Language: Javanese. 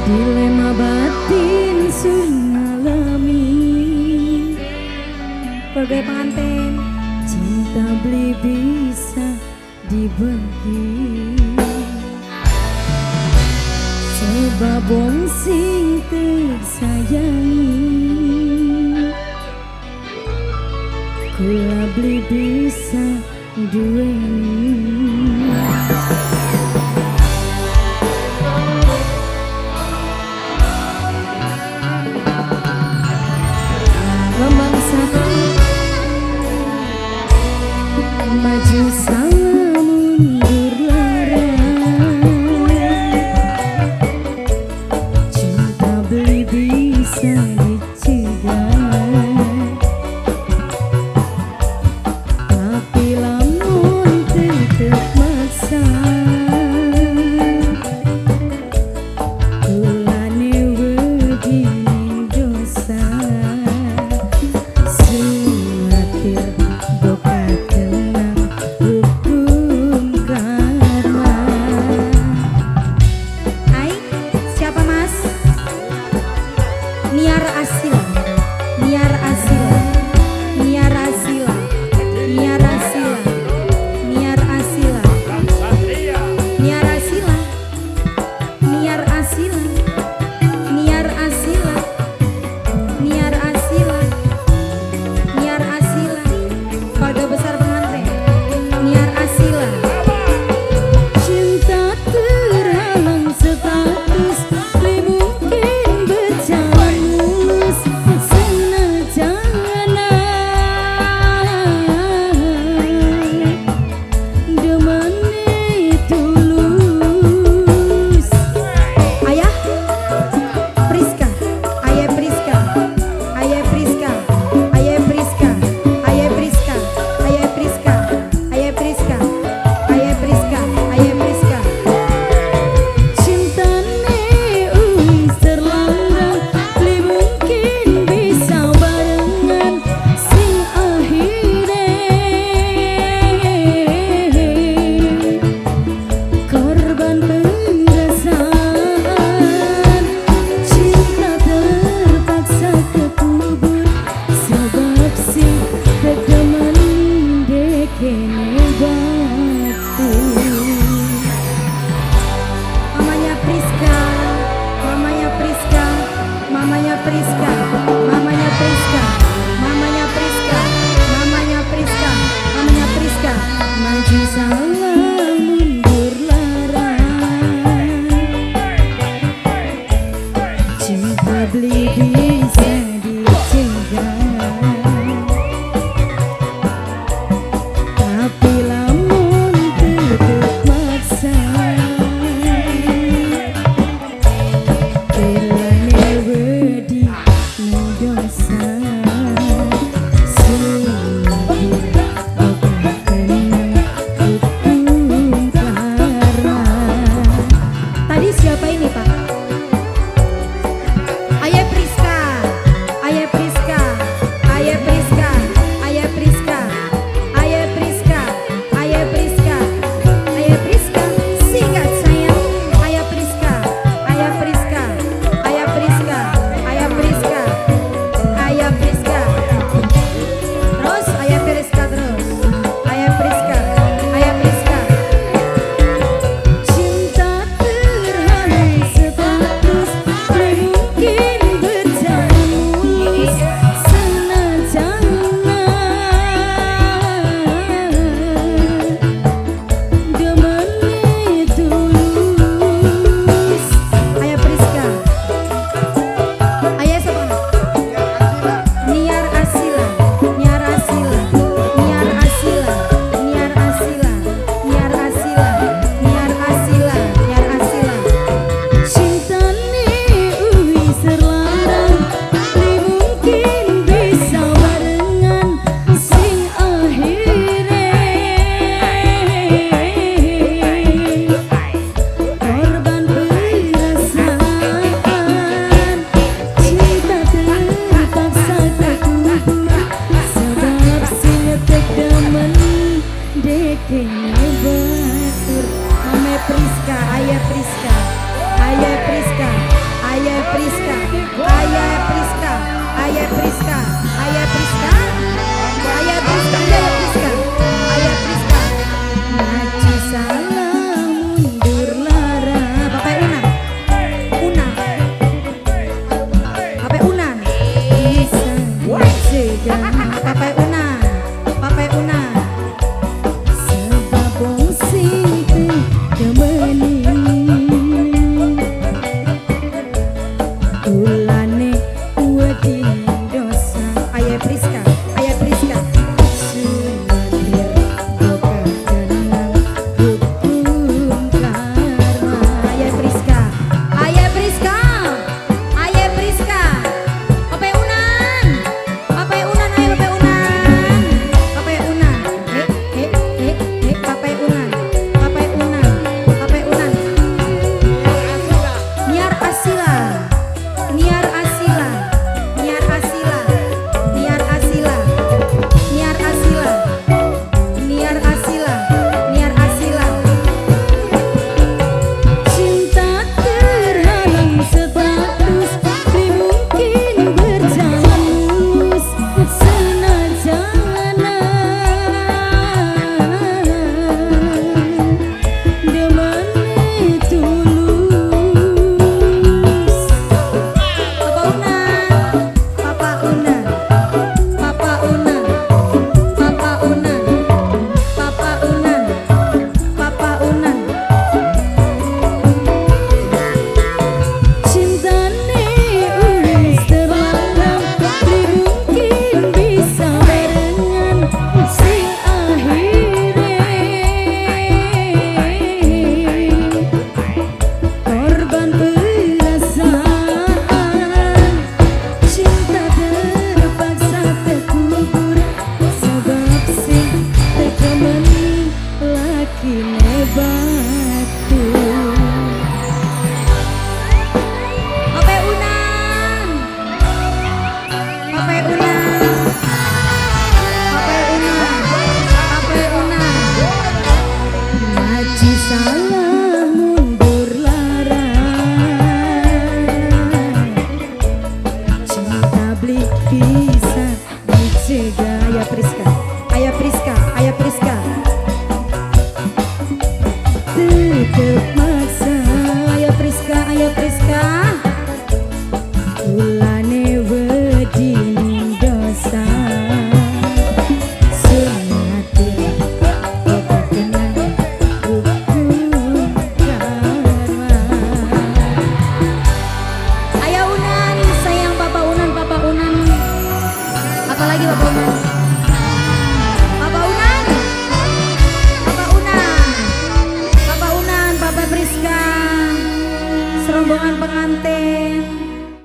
Dilema batin sun ngalami. Keluarga pengantin. Cinta beli bisa dibagi, sebab wong sing sayangi kula beli bisa duweni. Lembang satu maju salah mundur larang, cinta beli bisa dicegah, tapi lamun tetep maksa kulane wedi dosa. Suwatir boka kena hukum karma. Hai, siapa mas? Niar Asila, Niar Asila, Niar Asila, Niar Asila, Niar Asila, Niar Asila, Niar Asila, Niar Asila, Niar Asila, Niar Asila, keluarga besar pengantin, Niar Asila. Cinta terhalang status, beli mungkin berjalan mulus, senajan demene tulus. Ayah Priska, Ayah Priska, Ayah Priska, Ayah Priska, Ayah Priska, Ayah Priska, Ayah Priska, Ayah Priska, Ayah Priska. Cintane wis terlanggang, beli mungkin bisa barengan, sing akhire korban perasaan. Cinta terpaksa kekubur, sebab sing tegeman dekene batu. Mamanya Priska, mamanya Priska, mamanya Priska, mamanya Priska, mamanya Priska, mamanya Priska, mamanya Priska. Maju salah mundur larang, cinta beli bisa dicegah, tapi lamun tetep maksa kelane wedi nang dosa. Suwir boka kena hukum karma. Tadi siapa ini, Pak? Ayah Priska. Kulane wedi dosa. Ayah Priska, Ayah Priska. Sumatir boka kenang hukum karma. Ayah Priska, Ayah Priska, Ayah Priska. Papai Unan, Papai Unan, ayo Papai Unan, Papai Unan. He he he he, Papai Unan, Papai Unan, Papai Unan. Niar Asila, Niar Asila, Niar Asila, Niar Asila, Niar Asila, Niar Asila, Niar Asila. Cinta terhalang status, beli mungkin berjalan mulus senajan demene tulus. Papa Unan, Papa Unan, Papa Unan, Papa Unan, Papa Unan, Papa Unan. Cintane wis terlalang, beli mungkin bisa barengan sing akhire korban perasaan. Cinta terpaksa terkubur sebab sing tekemeni lakine batur. Papai Unan, Papai Unan, Papai Unan, Papai Unan. Maju salah mundur larang, cinta beli bisa dicegah. Ayah Priska, Ayah Priska, Ayah Priska. Tetep maksa. Ayah Priska, Ayah Priska. Kulane wedi dosa. Sunate boka kenang hukum karma. Ayah Unan, sayang Papa Unan, Papa Unan. Apalagi Papa Unan?